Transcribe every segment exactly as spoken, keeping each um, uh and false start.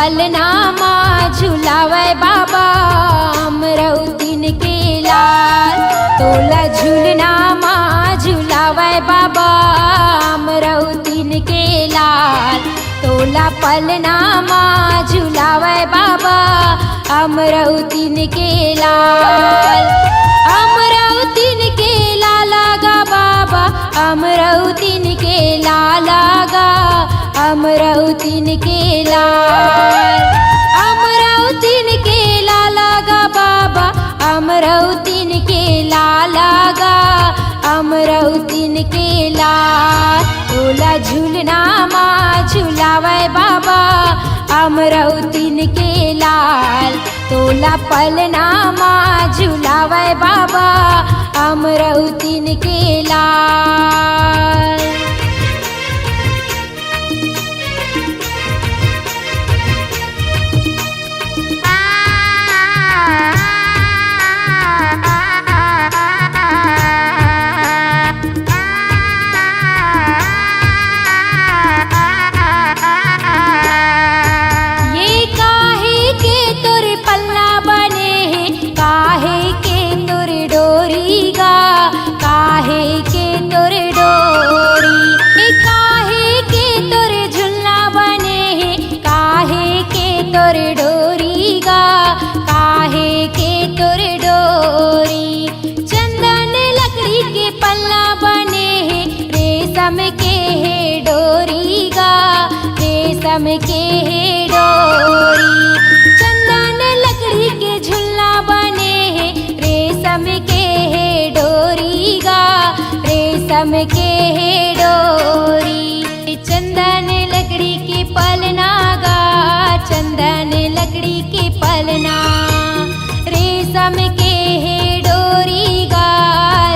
पलना मा झुलावय बाबा अमरौतिन के लाल, तोला झुलना मा झुलावय बाबा अमरौतिन के लाल, तोला पलना मा झुलावय बाबा अमरौतिन के लाल, अमरौतिन के लाला गा बाबा, अमरौतिन के लाला गा, अमरौतिन के लाल, अमरौतिन के लाला गा बाबा, अमरौतिन के लाला गा, अमरौतिन के लाल, तोला झुलना मा झुलावय बाबा अमरौतिन के लाल, तोला पलना मा झुलावय बाबा अमरौतिन के लाल। ये काहे के तोर पलना बने हे, काहे के तोर डोरी गा, काहे के तोर डोरी, ए काहे के तोर झुलना बने हे, काहे के तोर डोरी गा, काहे के तोर डोरी। चंदन लकड़ी के पलना बने हे, रेशम के हे डोरी गा, रेशम के हे डोरी। चंदन लकड़ी के झुलना बने हे, रेशम के हे डोरी गा, रेशम के हे डोरी। चंदन लकड़ी के पलना गा, चंदन लकड़ी के पलना, रेशम के हे डोरी गा,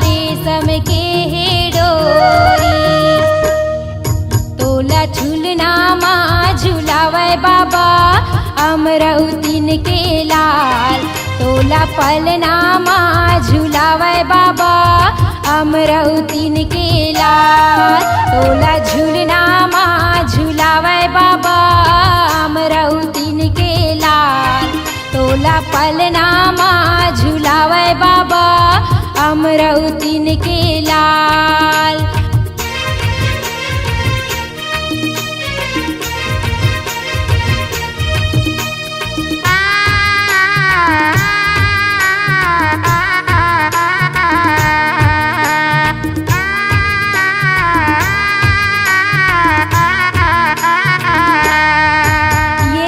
रेशम के हे डोरी। तोला झुलना मा झुलावय बाबा अमरौतिन के लाल, तोला पलना मा झुलावय बाबा अमरौतिन के लाल, तोला झुलना मा झुलावय बाबा अमरौतिन के लाल, तोला पलना मा झुलावय बाबा अमरौतिन के लाल।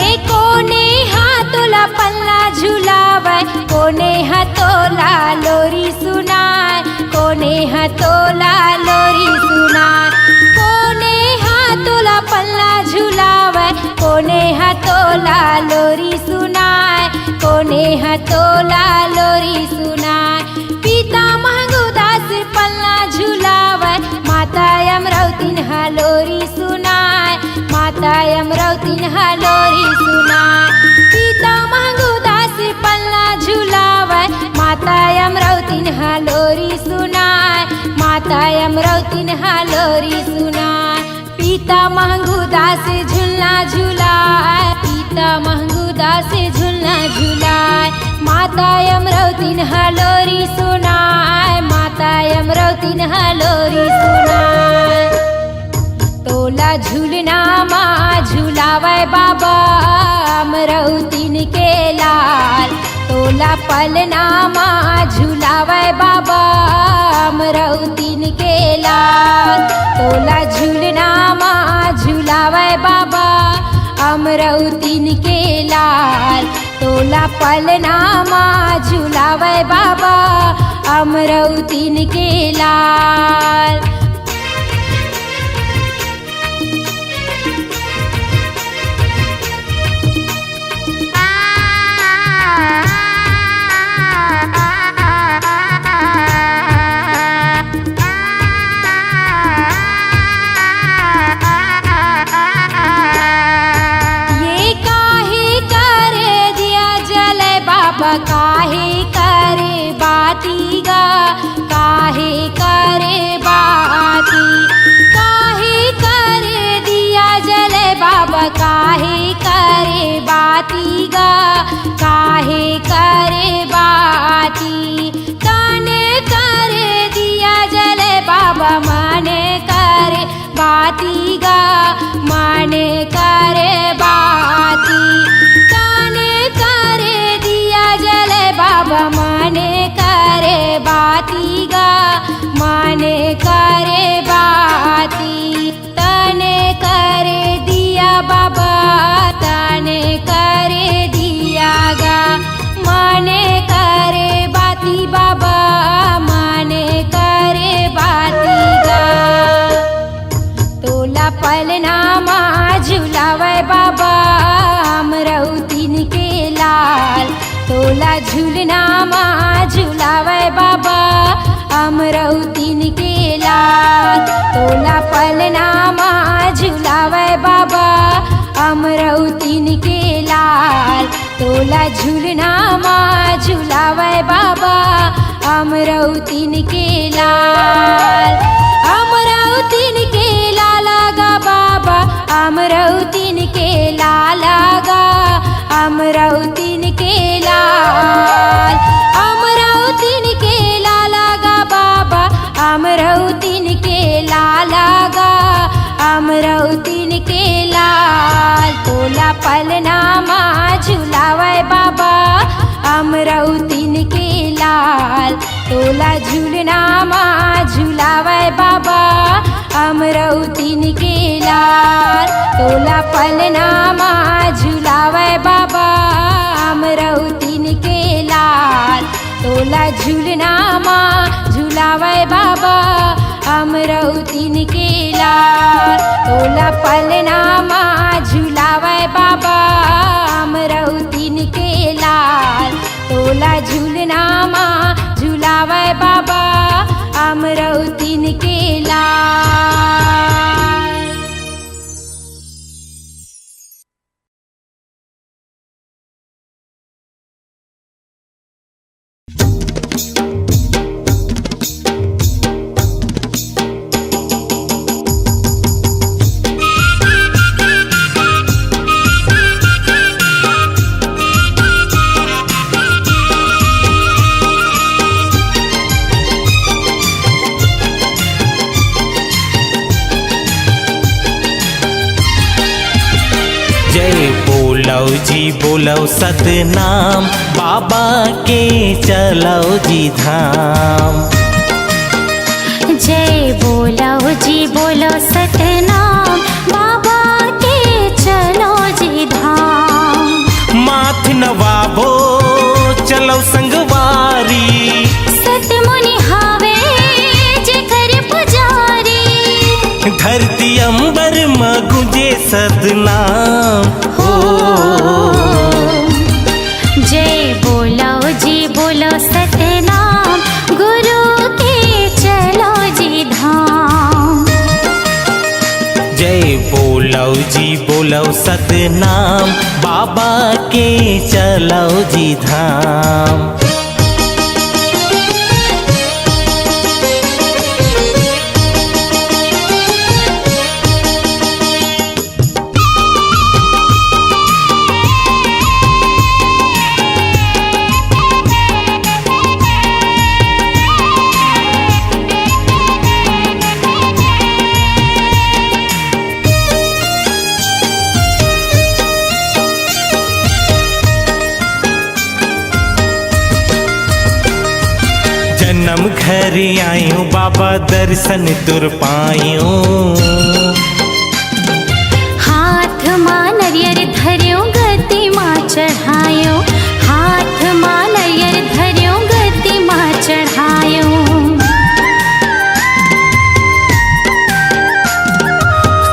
ये कोने हा तोला पलना झुलावय, कोने हा तोला लोरी सुनाय, कोने हा तोला लोरी सुनाय, कोने हा तोला पलना झुलावय, कोने हा तोला लोरी सुनाय, कोने हा तोला लोरी सुनाय। पिता महंगू दास पलना झुलावय, माता अमरौतिन हा लोरी सुनाय, माता अमरौतिन हा लोरी सुनाय। पिता महंगू दास पलना झुलावय, माता अमरौतिन हा लोरी सुनाय, माता अमरौतिन हा लोरी सुनाय। पिता महंगू दास झुलना झुलाय, पिता महंगू दास झुलना झुलाय, माता अमरौतिन हा लोरी सुनाय, माता अमरौतिन हा लोरी सुनाय। तोला झुलना मा झुलावय बाबा अमरौतिन के लाल, तोला पलना मा झुलावय बाबा अमरौतिन के लाल, तोला झुलना मा झुलावय बाबा अमरौतिन के लाल, तोला पलना मा झुलावय बाबा अमरौतिन के लाल। ये काहे करे दिया जलय बाबा, काहे करे बाती गा, काहे करे बाती, काहे करे दिया जलय बाबा, काहे करे बाती गा, काहे करे बाती? तने करे दिया जले बाबा, मने करे बाती गा, मने करे बाती। तने करे दिया जले बाबा, मने करे बाती गा, मने करे बाती। तने करे दिया बाबा, तने करे दिया गा, मने करे बाती बाबा, मने करे बाती गा। तोला पलना मा झुलावय बाबा, अमरौतिन के लाल। तोला झुलना मा झुलावय बाबा, अमरौतिन के लाल। तोला पलना मा झुलावय बाबा, अमरौतिन के लाल। तोला झुलना मा झुलावय बाबा, अमरौतिन के लाल। अमरौतिन के लाल गा बाबा, अमरौतिन के लाल गा, अमरौतिन के लाल। अमरौतिन के लाल गा बाबा, अमरौतिन के लाल गा, अमरौतिन के लाल। तोला पलना मा झुलावय बाबा, अमरौतिन के लाल। तोला झुलना मा झुलावय बाबा, अमरौतिन के लाल। तोला पलना मा झुलावय बाबा, अमरौतिन के लाल। तोला झुलना मा झुलावय बाबा, अमरौतिन के लाल। तोला पलना मा झुलावय बाबा, अमरौतिन के लाल। तोला झुलना मा झुलावय बाबा, अमरौतिन के लाल। जय बोलव जी, बोलव सतनाम, बाबा के चलव जी धाम। जय बोलव जी, बोलव सतनाम, बाबा के चलव जी धाम। माथ नवाबो, चलव संगवारी। सतमुनि हावे जेकर पुजारी। धरती अंबर म गूंजे सतनाम हो। जय बोलव जी, बोलव सतनाम, गुरु के चलव जी धाम। जय बोलव जी, बोलव सतनाम, बाबा के चलव जी धाम। जनम घर आयो बाबा, दर्शन तोर पायो। हाथ मा नरियर धर्यो, गद्दी मा चढ़ायो। हाथ मा नरियर धर्यो, गद्दी मा चढ़ायो।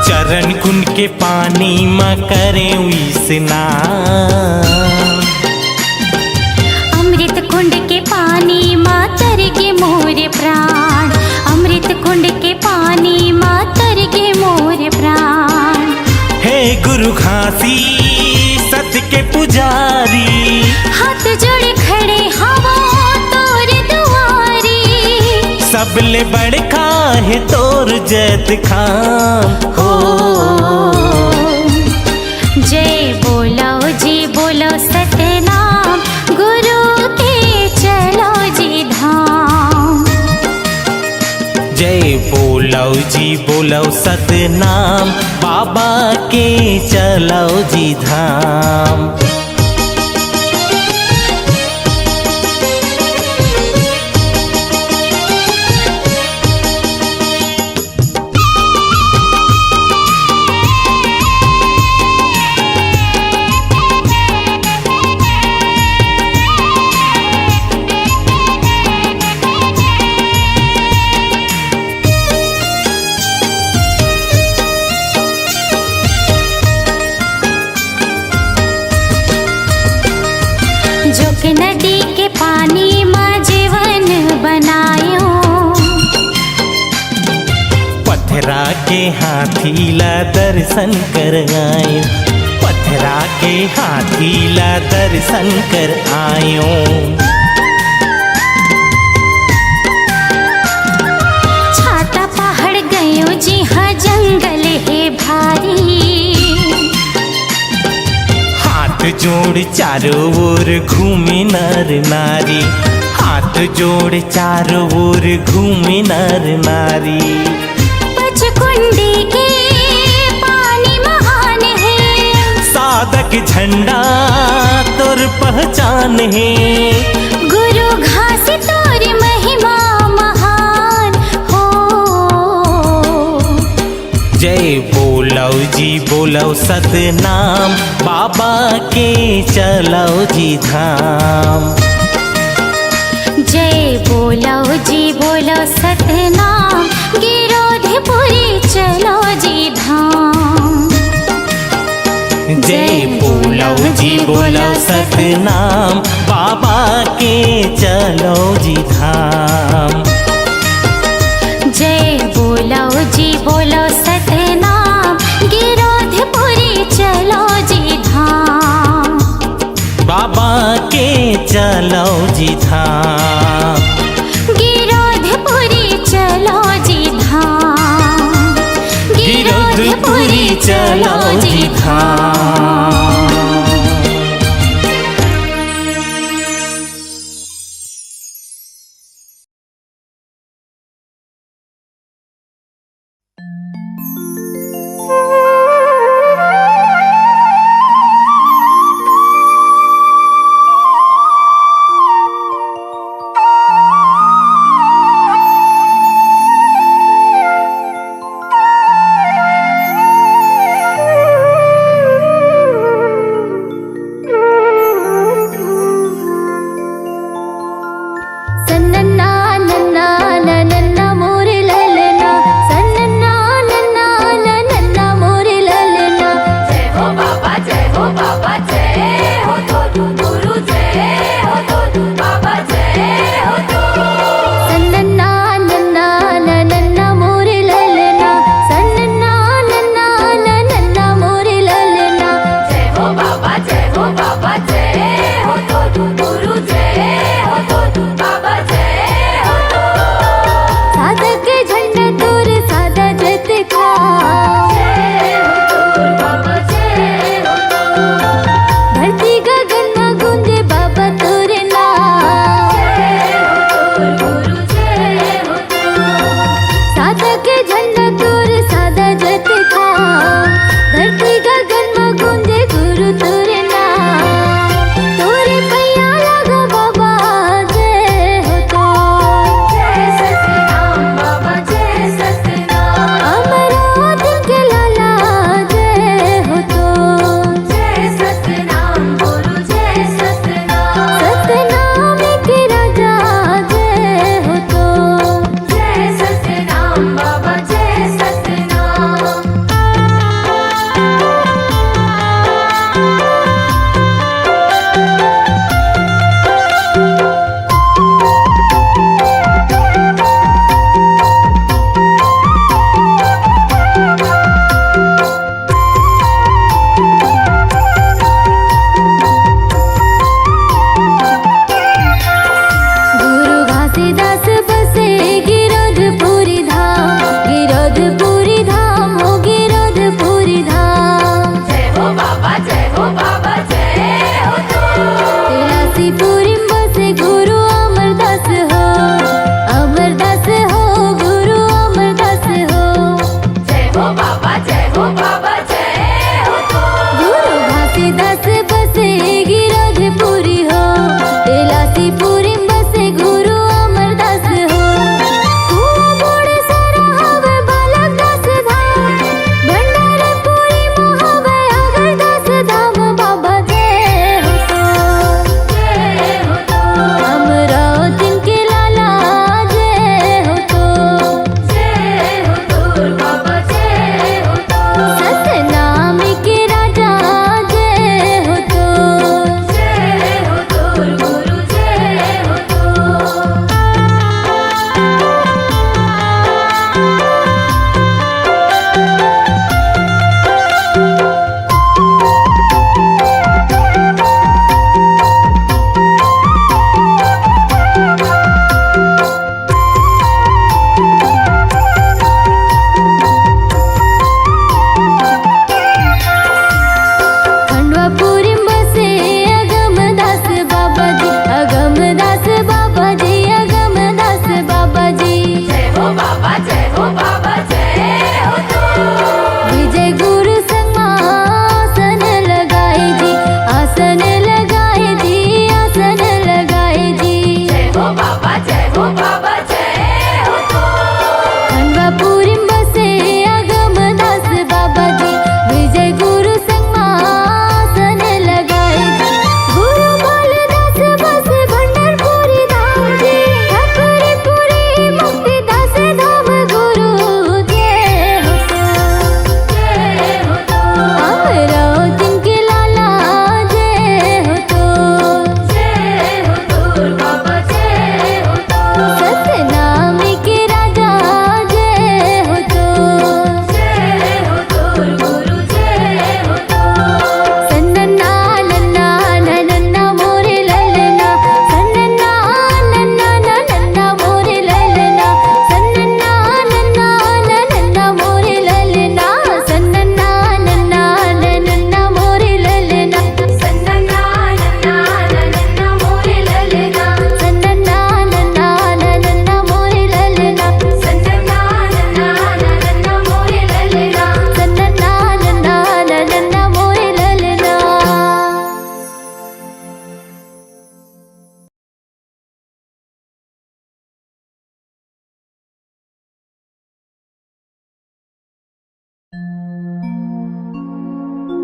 चरण कुंड के पानी मा करेंव स्नान। अमृत कुंड के पानी मा तर गे मोर प्राण। अमृत कुंड के पानी मा तर गे मोर प्राण। हे गुरु घासीदास के पुजारी। हाथ जोड़े खड़े हवंव तोर दुआरी। सबले बड़का हे तोर जैतखाम हो। जय बोलव नाम गुरु के चलो जी धाम। जय बोलो जी बोलो सतनाम, बाबा के चलो जी धाम। जोक नदी के पानी म जीवन बनायो। पथरा के हाथी ला दर्शन करायो, पथरा के हाथी ला दर्शन करायो। छाता पहाड़ गयो जी हाँ जंगल हे भारी। हाथ जोड़ चारों ओर घूमे नर नारी, हाथ जोड़ चारों ओर घूमे नर नारी। पचकुंडी के पानी महान हे। साधक झंडा तोर पहचान हे। गुरु घासी तोर महिमा महान हो। जय बोलो जी बोलो सतनाम, बाबा के चलो जी धाम। जय बोलो जी बोलो सतनाम, गिरोधपुरी चलो जी धाम। जय बोलो जी बोलो सतनाम, बाबा के चलो जी धाम। जय बोलो जी बोलो सतनाम, गिरोधपुरी चलो जी धाम। बाबा के चलो जी धाम। गिरोधपुरी चलो जी धाम। गिरोधपुरी चलो जी धाम।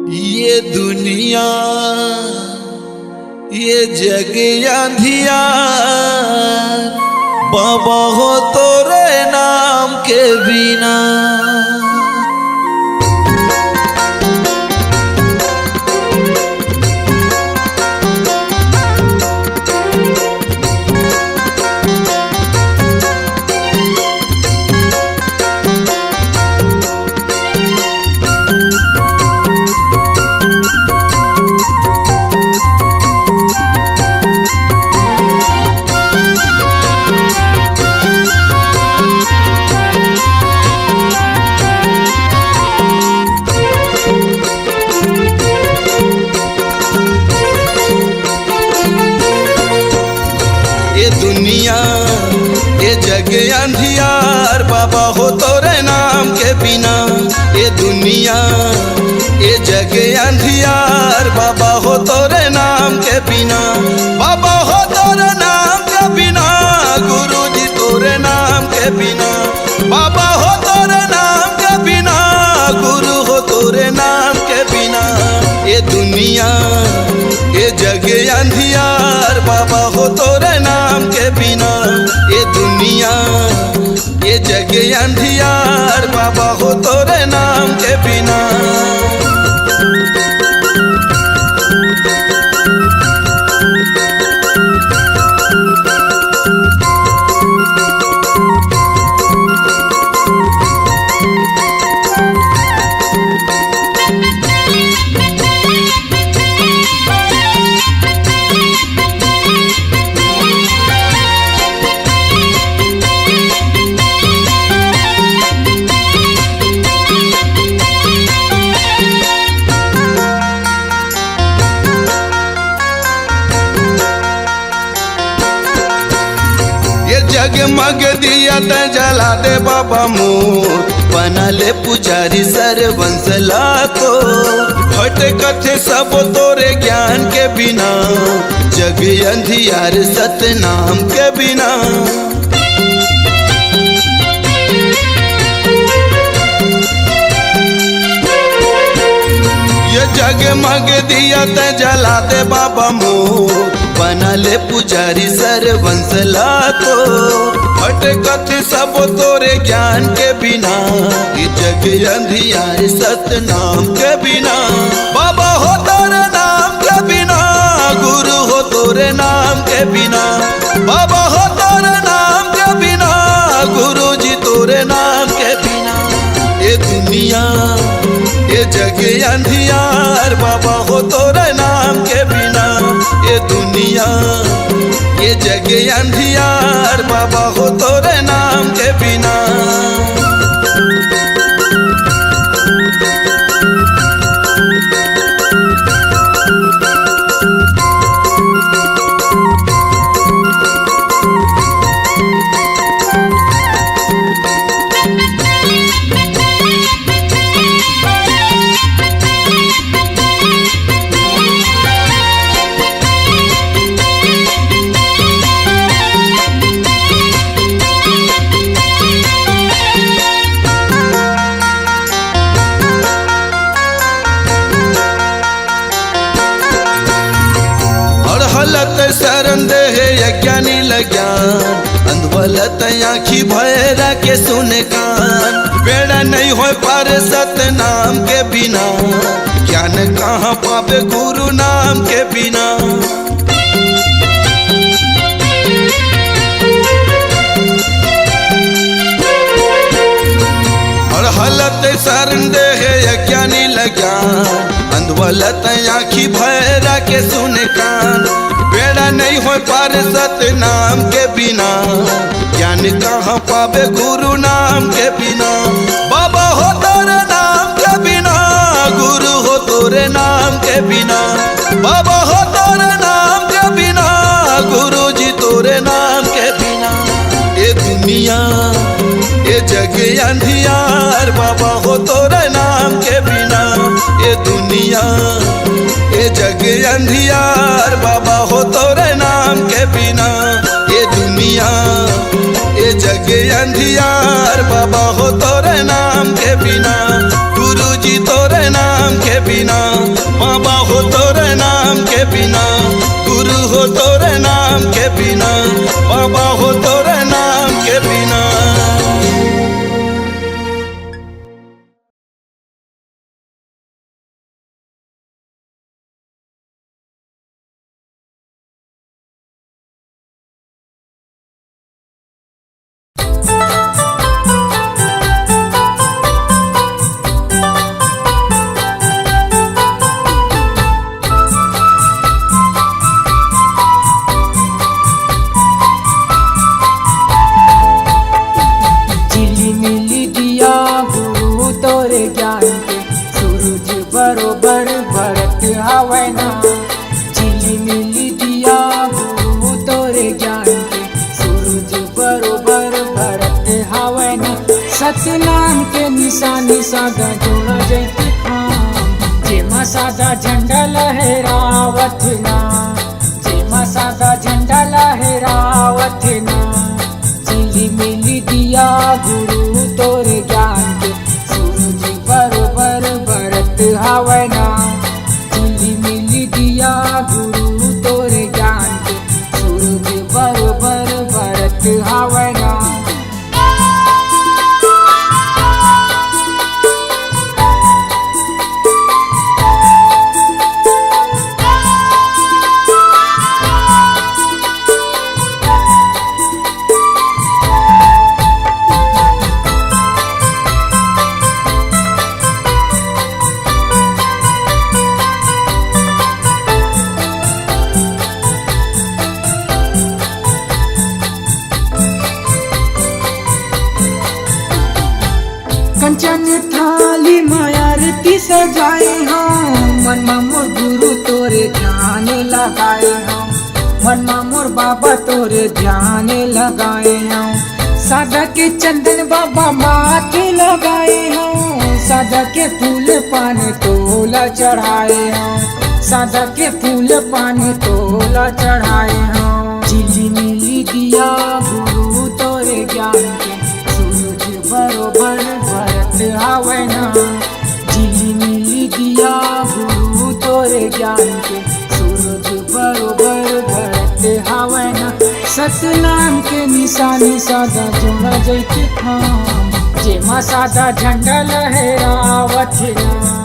ये दुनिया, ये जग अंधियार, बाबा हो तोरे नाम के बिना। ए दुनिया, ए जग अंधियार, बाबा हो तोरे नाम के बिना। ए दुनिया, ए जग अंधियार, बाबा हो तोरे नाम के बिना। बाबा हो तोरे नाम के बिना, गुरुजी तोरे नाम के बिना। बाबा हो तोरे नाम के बिना, गुरु हो तोरे नाम के बिना। ए दुनिया, ए जग अंधियार, बाबा हो तोरे नाम के बिना। ए दुनिया, ए जग अंधियार, बाबा हो तोरे नाम के बिना। ये जगमग दिया तैं जला दे बाबा मोर, बना ले पुजारी सरबंस ला तो। भटकथे सब तोरे ज्ञान के बिना, जग अंधियार सतनाम के बिना। ये जगमग दिया तैं जला दे बाबा मोर, बना ले पुजारी सरबंस ला तो। भटकथे सब तोरे ज्ञान के बिना, ये जग अंधियार सतनाम के बिना। बाबा हो तोरे नाम के बिना, गुरु हो तोरे नाम के बिना। बाबा हो तोरे नाम के बिना, गुरुजी तोरे नाम के बिना। ए दुनिया, ए जग अंधियार, बाबा हो तोरे नाम के बिना। ए दुनिया, ए जग अंधियार, बाबा हो तोरे नाम के बिना। अड़हलत शरण दे हे अज्ञानी ल ज्ञान, अंधवलत आँखी भैरा के सुने कान। बेड़ा नहीं होय पार सतनाम के बिना, ज्ञान कहाँ पाबे गुरु नाम के बिना। अड़हलत शरण दे हे अज्ञानी ल ज्ञान, अंधवलत आँखी भैरा के सुने कान। बेड़ा नहीं होय पार सतनाम के बिना, ज्ञान कहाँ पाबे गुरु नाम के बिना। बाबा हो तोरे नाम के बिना, गुरु हो तोरे नाम के बिना। बाबा हो तोरे नाम के बिना, गुरुजी तोरे नाम के बिना। ए दुनिया, ए जग अंधियार, बाबा हो तोरे नाम के बिना। ए दुनिया, ए जग अंधियार, बाबा हो तोरे नाम के बिना। ए दुनिया, ए जग अंधियार, बाबा हो तोरे नाम के बिना। गुरुजी तोरे नाम के बिना। बिना, गुरु हो तोरे नाम के बिना, बाबा हो तोरे नाम के बिना। झिलिमिली दिया गुरु तोरे ज्ञान के, सूरज बरोबर बरत हावय ना। झिलिमिली दिया गुरु तोरे ज्ञान के, सूरज बरोबर बरत हावय ना। सतनाम के निशानी सादा जोड़ा जैते खाम, जेमा सादा झंडा लहरावत ना, जेमा सादा झंडा लहरावत ना। झिलिमिली दिया गुरु तोरे ज्ञान के, सूरज बरोबर बरत हावय ना। झिलिमिली दिया गुरु तोरे ज्ञान के, सूरज बरोबर बरत हावय ना। कंचन थाली म आरती सजाए हंव, मन म मोर गुरु तोरे ध्यान लगाए हंव, मन म मोर बाबा तोरे ध्यान लगाए हंव। सादा के चंदन बाबा माथे लगाए हंव, सादा के फूल पान तोला चढ़ाए हंव, सादा के फूल पान तोला चढ़ाए हंव। झिलिमिली दिया गुरु तोरे ज्ञान के, सूरज बरोबर बरत हावय ना। झिलिमिली दिया गुरु तोरे ज्ञान के, सूरज बरोबर बरत हावय ना। सतनाम के निशानी सादा जोड़ा जैते खाम, जेमा सादा झंडा लहरावत ना,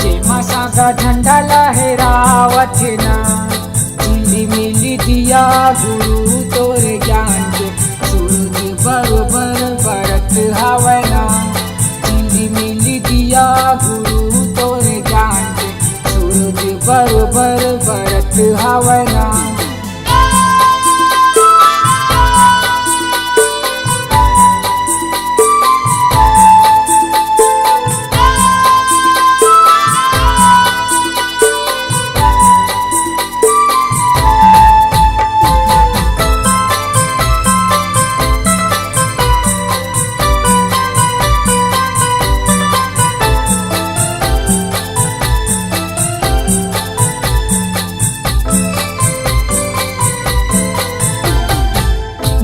जेमा सादा झंडा लहरावत ना। झिलिमिली दिया गुरु तोरे ज्ञान के, सूरज बरोबर बरत हावय ना। झिलिमिली दिया गुरु तोरे ज्ञान के, सूरज बरोबर बरत हावय ना।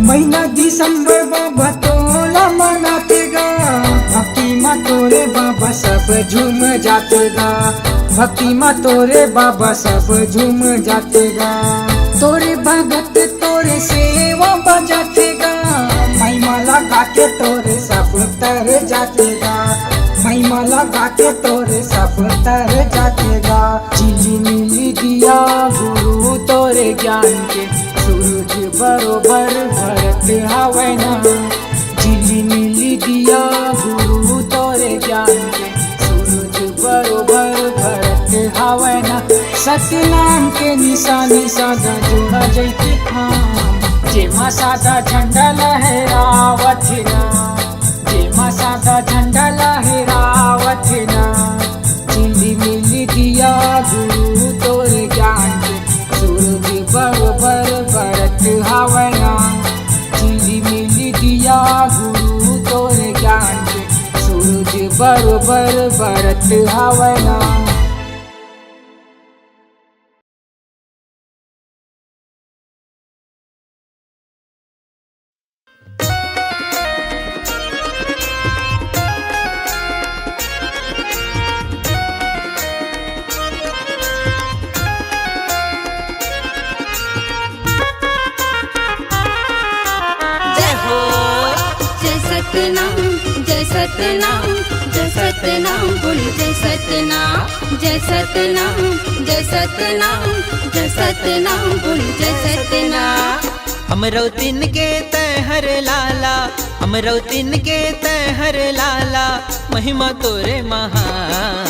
महीना दिसंबर बाबा तोला मनाथे गा, भक्ति मा तोरे बाबा सब झूम जाथे गा, भक्ति मा तोरे बाबा सब झूम जाथे गा। तोरे भगत तोरे सेवा बजाथे गा, महिमा लगा के तोरे सब तर जाथे गा, महिमा लगा के तोरे सब तर जाथे गा। झिलिमिली दिया गुरु तोरे ज्ञान के, सूरज बरोबर बरत हावय ना। झिलिमिली दिया गुरु तोरे ज्ञान के, सूरज बरोबर बरत हावय ना। सतनाम के निशानी सादा जोड़ा जैते खाम, जेमा सादा झंडा लहरावत ना, जेमा सादा झंडा लहरावत ना। झिलिमिली दिया गुरु तोरे ज्ञान के, सूरज बरोबर बरत हावय ना। झिलिमिली दिया गुरु तोरे ज्ञान के, सूरज बरोबर बरत हावय ना। सतनाम, जय सतनाम, बोल जय सतनाम, जय सतनाम, जय सतनाम, जय सतनाम, बोल जय सतनाम। हमरो तिन के तैहर लाला, हमरो तिन के तैहर लाला, महिमा तोरे महान।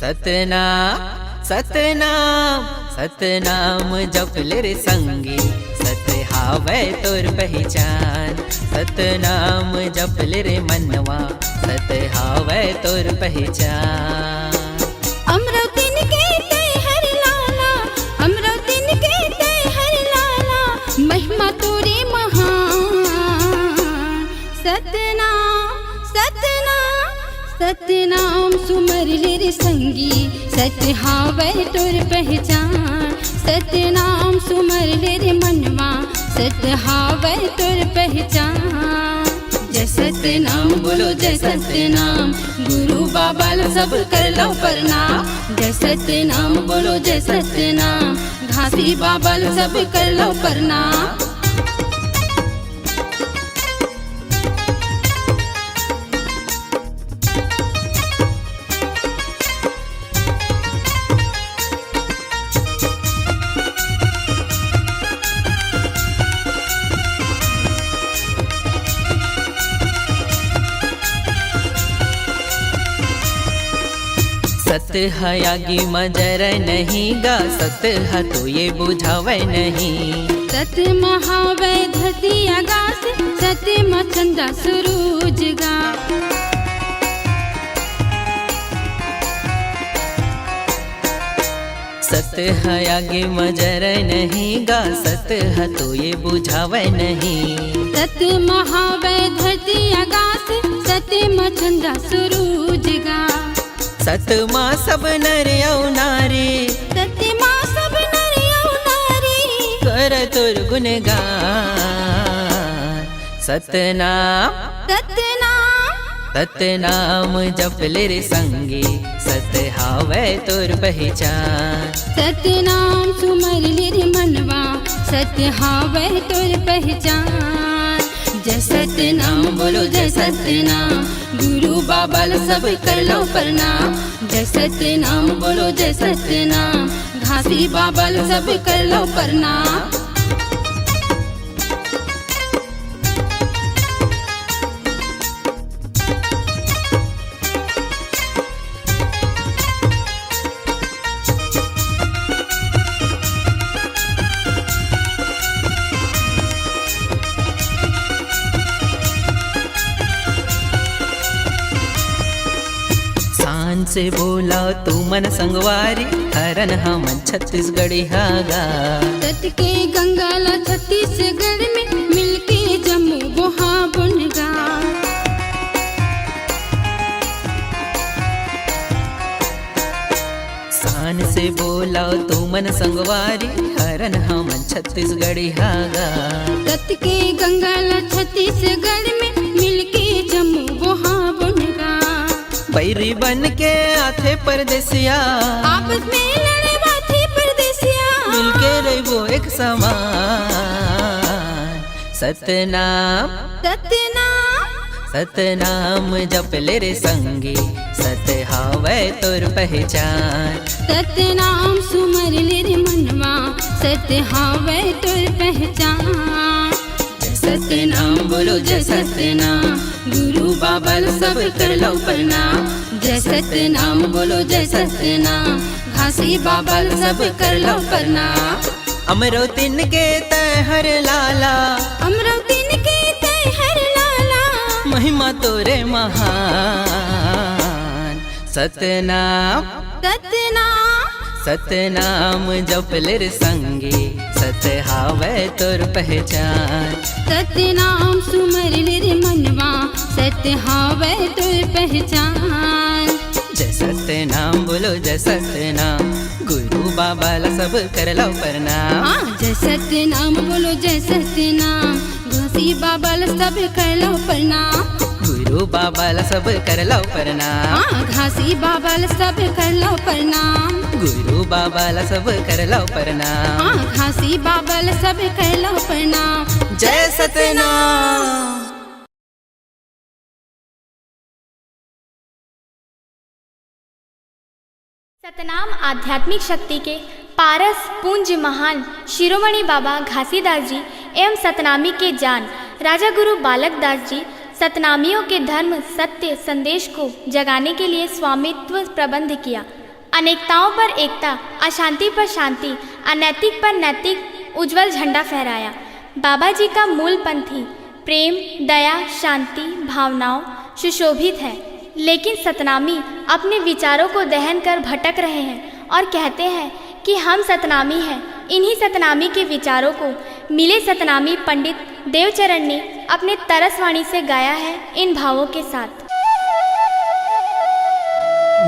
सतनाम, सतनाम, सतनाम जप ले रे संगी, सत हावय तोर पहिचान। सतनाम जप ले रे मनवा, सत हावय तोर पहिचान। हमरो तिन के तैहर लाला, हमरो तिन के तैहर लाला, महिमा तोरे महान। सतनाम, सतनाम, सतनाम सुमर ले रे संगी, सत हावय तोर पहिचान। सतनाम सुमर ले रे मनवा, सत हावय तोर पहिचान। जय सतनाम बोलो जय सतनाम, गुरु बाबा ल सब कर लो प्रणाम। जय सतनाम बोलो जय सतनाम, घासी बाबा ल सब कर लो प्रणाम। सत ह आगी म जरय नहीं गा, सत ह तो ये बुझावय नहीं। सत म हावय धरती आकाश, सत म चंदा सुरूज गा। सत ह आगी म जरय नहीं गा, सत ह तो ये बुझावय नहीं। सत म हावय धरती आकाश, सत म चंदा सुरूज गा। सत म सब नर अउ नारी, सत म सब नर अउ नारी, कर तोर गुणगान। सतनाम, सतनाम, सतनाम जप ले रे संगी, सत हावय तोर पहिचान। सतनाम सुमर ले रे मनवा, सत हावय तोर पहिचान। जय सतनाम बोलो जय सतनाम, गुरु बाबा ल सब कर लो प्रणाम। जय सतनाम बोलो जय सतनाम, घासी बाबा ल सब कर लो प्रणाम। शान से बोला तुमन संगवारी, हरन हमन छत्तीसगढ़िया गा। सत के गंगा ला छत्तीसगढ़ में, मिलके जम्मो बोहाबोन गा। शान से बोला तुमन संगवारी, हरन हमन छत्तीसगढ़िया गा। सत के गंगा ला छत्तीसगढ़ में, मिलके जम्मो बोहाबोन गा। बैरी बन के आथे परदेसिया, आपस में लड़वाथे परदेसिया। मिलके रहिबो एक समान। सतनाम, सतनाम, सतनाम जप ले रे संगी, सत हावय तोर पहिचान। सतनाम सुमर ले रे मनवा, सत हावय तोर पहिचान। जय सतनाम बोलो जय सतनाम, गुरु बाबा ल सब कर लो प्रणाम। जय सतनाम बोलो जय सतनाम, घासी बाबा ल सब कर लो प्रणाम। हमरो तिन के तैहर लाला, हमरो तिन के तैहर लाला, महिमा तोरे महान। सतनाम, सतनाम, सतनाम जप ले रे संगी, सत हावय तोर पहिचान। सतनाम सुमर ले रे मनवा, सत हावय तोर पहिचान। जय सतनाम बोलो जय सतनाम, गुरु बाबा ल सब कर लो प्रणाम। हाँ, जय सतनाम बोलो जय सतनाम, घासी बाबा ल सब कर लो प्रणाम। गुरु बाबा ल सब कर लो प्रणाम। हाँ, घासी बाबा ल सब कर लो प्रणाम। गुरु बाबा ल सब कर लो प्रणाम। हाँ, घासी बाबा ल सब कर लो प्रणाम। जय सतनाम। सतनाम आध्यात्मिक शक्ति के पारस पूज्य महान शिरोमणि बाबा घासीदास जी एवं सतनामी के जान राजा गुरु बालक दास जी सतनामियों के धर्म सत्य संदेश को जगाने के लिए स्वामित्व प्रबंध किया। अनेकताओं पर एकता, अशांति पर शांति, अनैतिक पर नैतिक उज्जवल झंडा फहराया। बाबा जी का मूल पंथी प्रेम, दया, शांति, भावनाओं सुशोभित है, लेकिन सतनामी अपने विचारों को दहन कर भटक रहे हैं और कहते हैं कि हम सतनामी हैं। इन्हीं सतनामी के विचारों को मिले सतनामी पंडित देवचरण ने अपने तरसवाणी से गाया है इन भावों के साथ।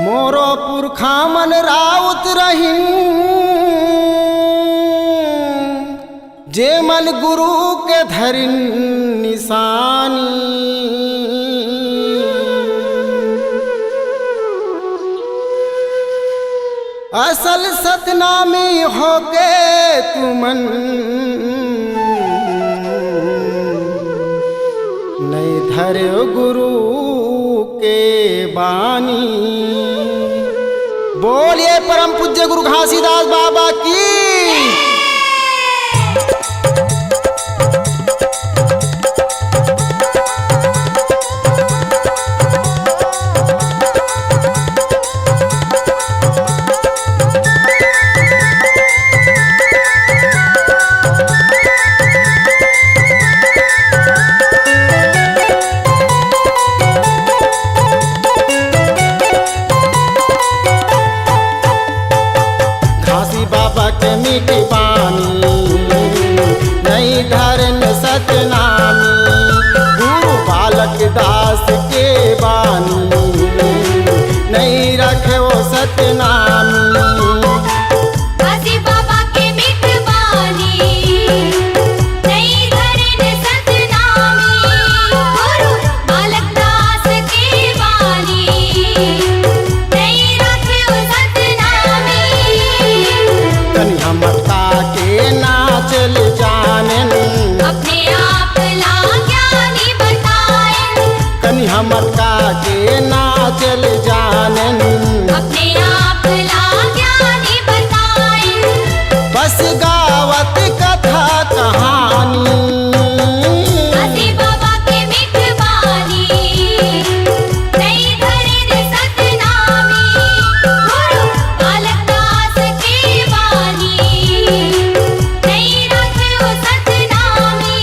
मोरो पुरखा मन राउत रहिन, जे मन गुरु के धरिन निशानी। असल सतनामी होके तुमन नइ धर्यो गुरु के बानी। बोलिए परम पूज्य गुरु घासीदास बाबा की। घासी बाबा के मीठी बानी, नइ धरन सतनामी। गुरु बालक दास के बानी, नइ रखे वो सतनामी। घासी बाबा के मीठ बानी, नइ धरन सतनामी। गुरु बालक दास के बानी, नइ रखे वो सतनामी। कनिहा मटका के नाच ल जानेन। अपने आप ला ज्ञानी बताएन। कनिहा मटका के नाच ल जानेन। अपने आप ला ज्ञानी बताएन। बस गावत कथा कहानी। घासी बाबा के मीठ बानी, नइ धरन सतनामी। गुरु बालक दास के बानी, नइ रखे वो सतनामी।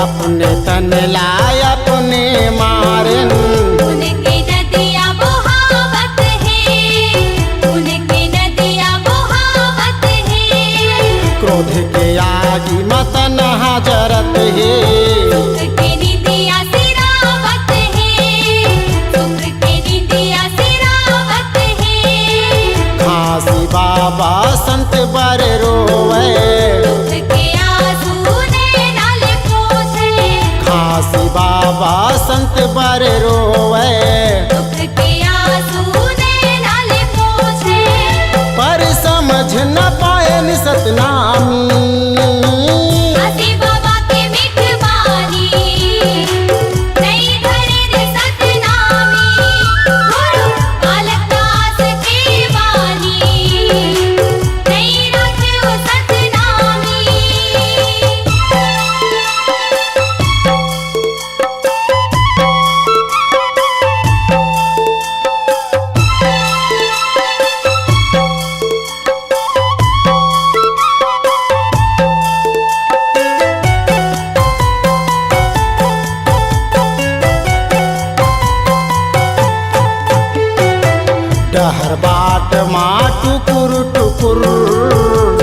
अपने तन ला अपने मारेन। खून के नदिया बहावत हे, खून के नदिया बहावत हे। क्रोध के आगी म तनहा जरत हे। सुख के निंदिया सिरावत हे, सुख के निंदिया सिरावत हे। घासी बाबा संत बर रोवे। दुख के आंसू नैना ले पोंछे। घासी बाबा संत बर रोवे। दुख के आंसू नैना ले पोंछे। पर समझ न पाएन सतनामी। घासी बाबा के मीठ बानी, नइ धरन सतनामी। गुरु बालक दास के बानी, नइ रखे वो सतनामी। डहर बाट मा टुकुर टुकुर।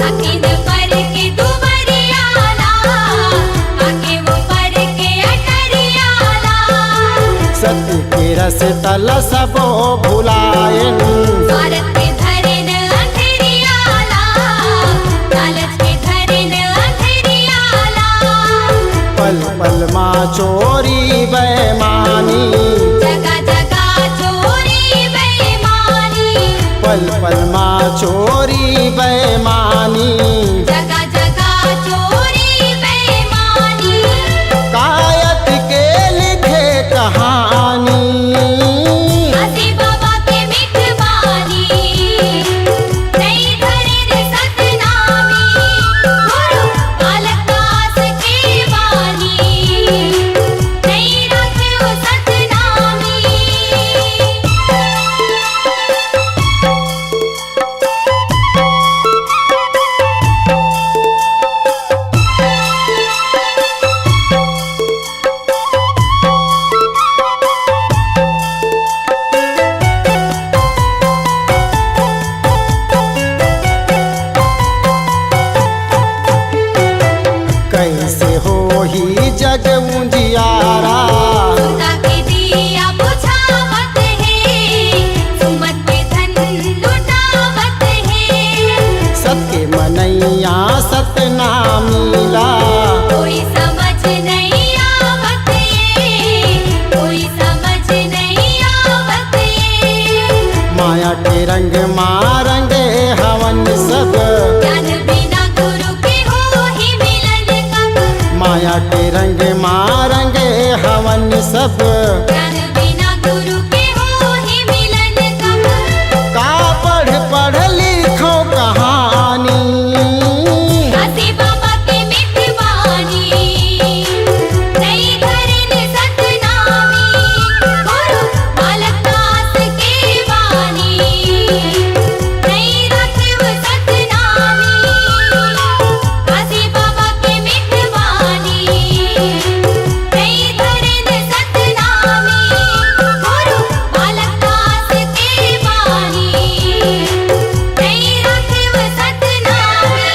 अकिन पर के दुबरिया ला, आके वो पर के अटरिया ला। सती के रस तल सबो भुलायन। स्वार्थ के धरेन अंधेरिया ला, लालच के धरेन अंधेरिया ला। पल पल मा चोरी बेमानी, जगह जगह चोरी बेमानी, पल पल मा चोरी बेमानी, जगह जगह चोरी बेमानी। कायत के लिखे कहानी, आदि बाबा के मीठ बानी। नइ धरे रे सतनामी, गुरु बालक दास के बानी। नइ राखे ओ सतनामी। कइसे होही जग उजियारा। सुता के दिया बुझावत हे, सुमत के धन लुटावत हे। सत के मनैया सतनामी ला। कोई समझ नइ आवत हे, कोई समझ नइ आवत हे। माया के रंग मा रंगे हवन सब। ज्ञान बिना गुरु के होही मिलन कब? माया के रंग मा रंगे हवन सब। ज्ञान बिना गुरु के होही मिलन कब? का पढ़ पढ़ लिखो कहानी। काशी बाबा के मीठ बानी, नइ धरे रे सतनामी, गुरु बालक दास के बानी। नइ राखे ओ सतनामी, काशी बाबा के मीठ बानी। नइ धरे रे सतनामी, गुरु बालक दास के बानी। नइ राखे ओ सतनामी।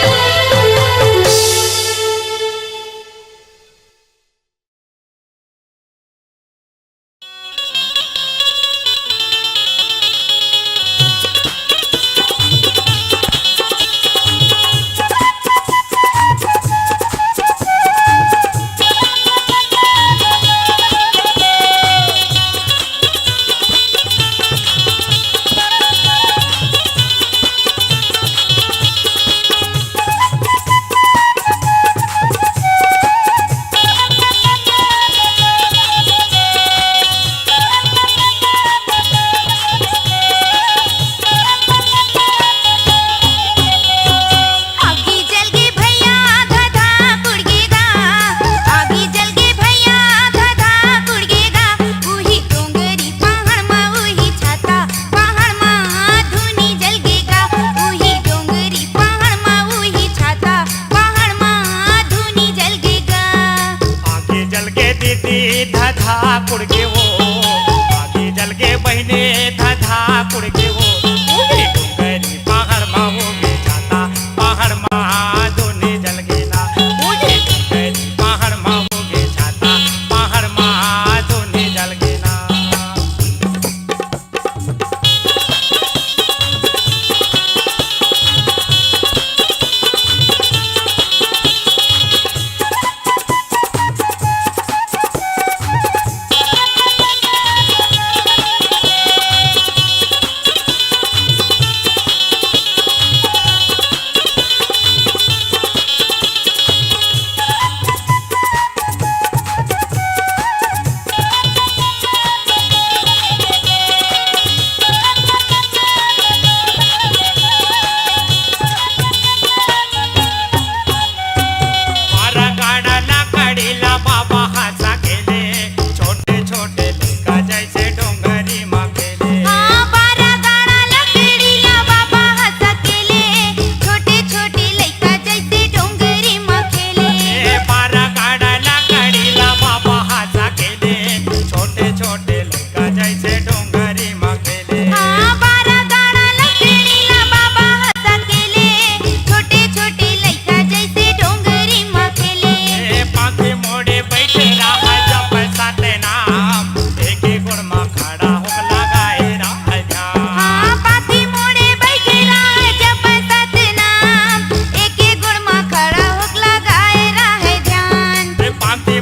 आगी जल गे भैया, धधा कुड़ गे गा। आगी जल गे भैया, धधा कुड़ गे गा। उही डोंगरी पहाड़ मा, उही छाता पहाड़ मा, धुनी जल गे गा। उही डोंगरी पहाड़ मा, उही छाता पहाड़ मा, धुनी जल गे गा। आगी जल गे दीदी, धधा कुड़ गे हो। आगी जल गे बहिनी, धधा कुड़ गे हो। उही डोंगरी पहाड़ मा होगे छाता, पहाड़ मा धुनी जल गे ना। उही डोंगरी पहाड़ मा होगे छाता, पहाड़ मा धुनी जल गे ना। बारा गाड़ा लकड़ी ला बाबा हंसा खेले, छोटे छोटे लइका जैसे डोंगरी मा खेले। हाँ, बारा गाड़ा लकड़ी ला बाबा हंसा खेले, छोटे छोटे लइका जैसे डोंगरी मा खेले। ए, बारा गाड़ा लकड़ी ला बाबा हंसा खेले, छोटे छोटे लइका जैसे डोंगरी मा खेले। हाँ, बारा गाड़ा लकड़ी ला बाबा हंसा खेले, छोटे छोटे लइका जैसे डोंगरी मा खेले। ए, पाखी मोड़े बैठे रहा जब सतनाम, एके गोड़ मा खड़ा होक लगाए रहा ध्यान। हाँ, पाखी मोड़े बैठे रहा जब सतनाम, एके गोड़ मा खड़ा होक लगाए रहा ध्यान। ए, पाखी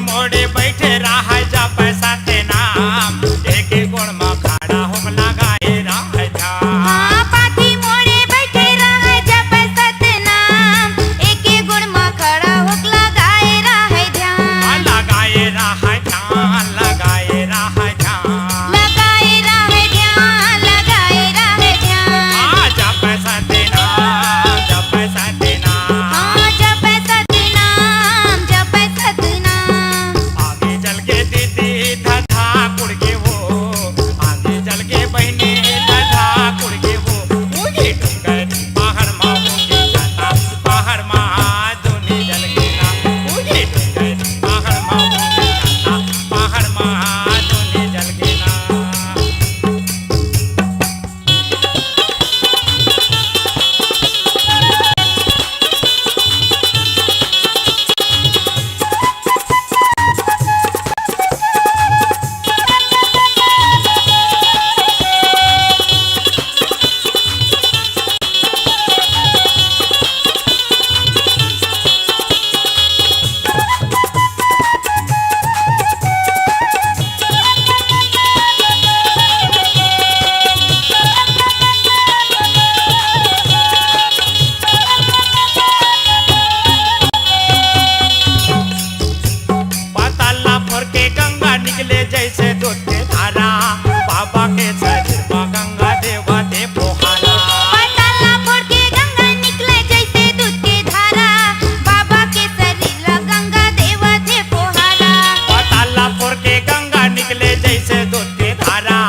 हरा,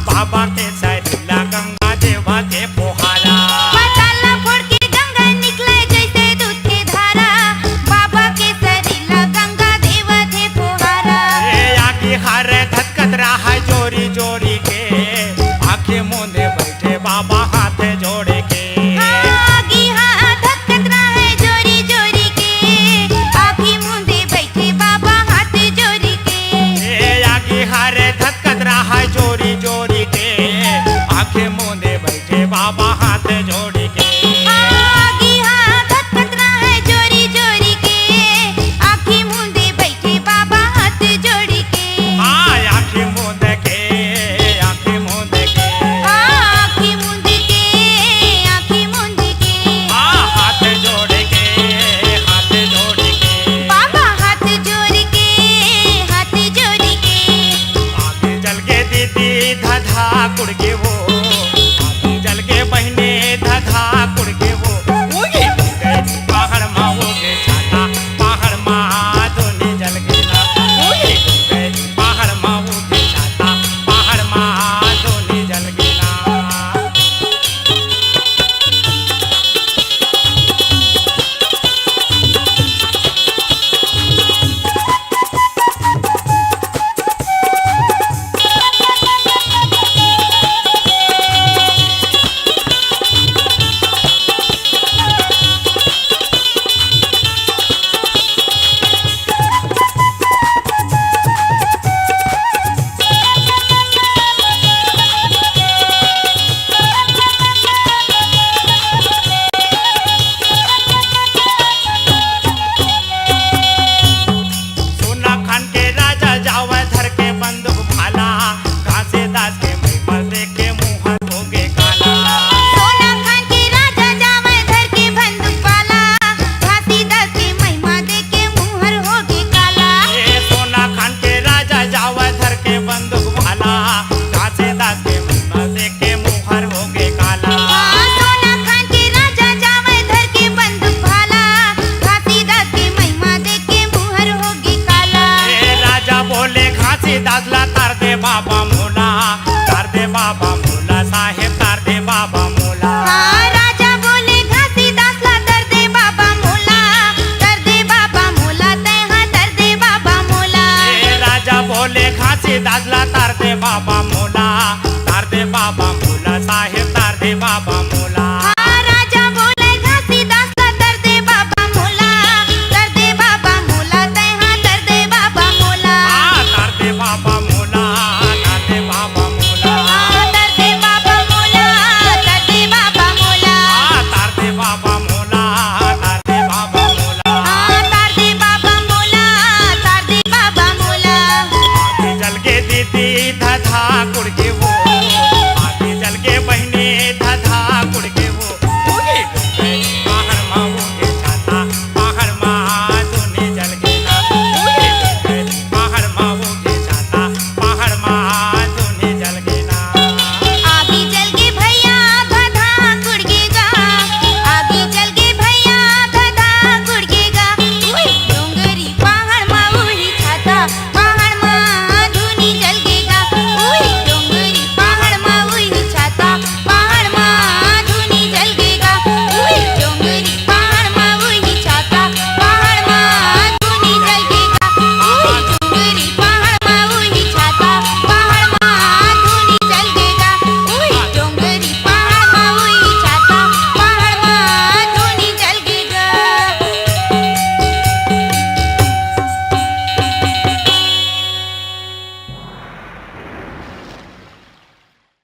बाबा के सरीर ला गंगा देवथे फोहारा। पताल ला फोड़ के गंगा निकले जैसे दूध के धारा। बाबा के सरीर ला गंगा देवथे फोहारा। ए आगी हर धधकत रहा जोरी जोरी के, आँखी मूंदे बइठे बाबा हाथ जोड़ के। आगी हा धधकत रहा जोरी जोरी के, आँखी मूंदे बइठे बाबा हाथ जोड़ के। ए आगी हर धधकत रहा जोरी जोरी के, आँखी मूंदे बइठे बाबा हाथ जोड़ के। आगी हा धधकत रहा जोरी जोरी के, आँखी मूंदे बइठे बाबा हाथ जोड़ के। हाँ, आँखी मूंद के, आँखी मूंद के। हाँ, आँखी मूंद के, आँखी मूंद के। हाँ, हाथ जोड़ के, हाथ जोड़ के। बाबा हाथ जोड़ के, हाथ जोड़ के। आँखी जल के दीदी धधा कुड़ के वो, आँखी जल के बहिने धधा कुड़ के वो। उही पहाड़ मा वो के छाता, पहाड़ मा धुनी जल के ना। उही पहाड़ मा वो के छाता, पहाड़ मा धुनी जल के ना। सोना खान के राजा जावय धर के बंदूक भाला, घासीदास के महिमा देख के मुहर होगे काला। सोना खान के राजा जावय धर के बंदूक भाला, घासीदास के महिमा देख के मुहर होगे काला। ए सोना खान के राजा जावय धर के बंदूक भाला, घासीदास के महिमा देख के मुहर होगे काला। हाँ, सोना खान के राजा जावय धर के बंदूक भाला, घासीदास के महिमा देख के मुहर होगे काला। ए राजा बोले घासीदास ला तार दे बाबा मोला, तार दे बाबा मोला, साहेब तार दे बाबा मोला। हाँ, राजा बोले घासीदास ला तार दे बाबा मोला, तार दे बाबा मोला, तैं हा तार दे बाबा मोला। ए राजा बोले घासीदास ला तार दे बाबा मोला, तार दे बाबा मोला, साहेब तार दे बाबा मोला। हाँ, राजा बोले घासीदास ला तार दे बाबा मोला, तार दे बाबा मोला, तैं हा तार दे बाबा मोला। हाँ, तार दे बाबा मोला, तार दे बाबा मोला। हाँ, तार दे बाबा मोला, तार दे बाबा मोला। हाँ, तार दे बाबा मोला, तार दे बाबा मोला। हाँ, तार दे बाबा मोला, तार दे बाबा मोला। आँखी जल के दीदी धधा कुड़ के वो,